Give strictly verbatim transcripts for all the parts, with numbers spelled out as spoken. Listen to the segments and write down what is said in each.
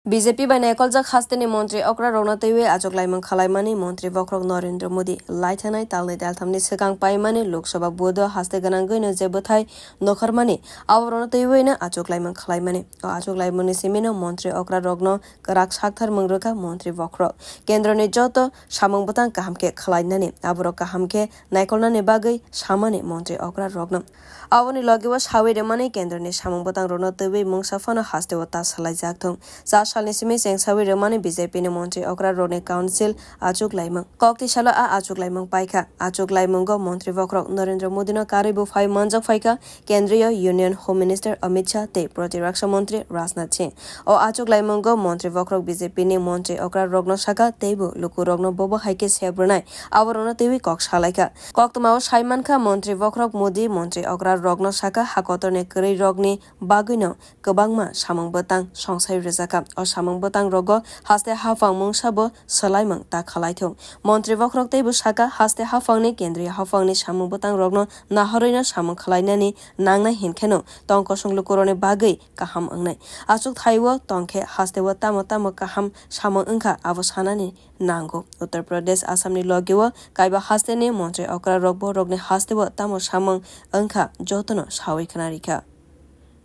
B J P bai naikoljak hasteni montri okra rokno twiwi achuk laimung khwlaimani montri bokhorok Narendra Modi laithanai talnwi talthamni swkang paimani Lok Sabha vote-o haste gwnangwino je bwthai nokharmani aborokno twiwino achuk laimung khwlaimani. O achuk laimungni simino montri okra rokno kwrak sakthar mung rwkha montri bokhorok. Kendroni joto samung bwtang kaham khe khwlainani, aborok kaham khe naikolnani bagwi samani montri okra rokno. Aboni logi o sawi rwmani kendroni samung bwtang rokno twiwi mungsa phano haste o ta salaijak thung. Cha salni simi chengsawi rwmani B J P ni montri okra rokni council achuk laimung. Kok tisalo a achuk laimung paikha. Achuk laimungo montri bokhorok Narendra Modi no karwi buphai manjak phaikha Kendriya Union Home Minister Amit Shah tei Protiraksha Montri Rajnath Singh. O achuk laimungo montri bokhorok B J P ni montri okra rokno saka teibo luku rokno bobo hai khe sep rwnai aborokno twiwi kok salaikha. Koktwmao sai mankha, montri bokhorok Modi montri okra rokno saka, hakotorni kwrwi rokni bagwino kwbangma samung bwtang songsai rwjakha. O samung bwtang rogo haste haphang mungsa bo swlaimung ta khwlaithung. Montri bokhorok teibo saka, haste haphangni kendriya haphangni samung bwtang rokno nahorwino samung khwlainani nangnai hinkheno tong kosong lukurokni bagwi kaham wngnai. Achuk thaio tongkhe hasteo tamo tamo kaham samung wngkha abo sanani nango. Uttar Pradesh, Assamni logio kaiba hasteni montri okra rok borokni hasteo tamo samung wngkha jotono sawi khna rikha.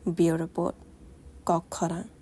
Bureau Report, Kokkhorang.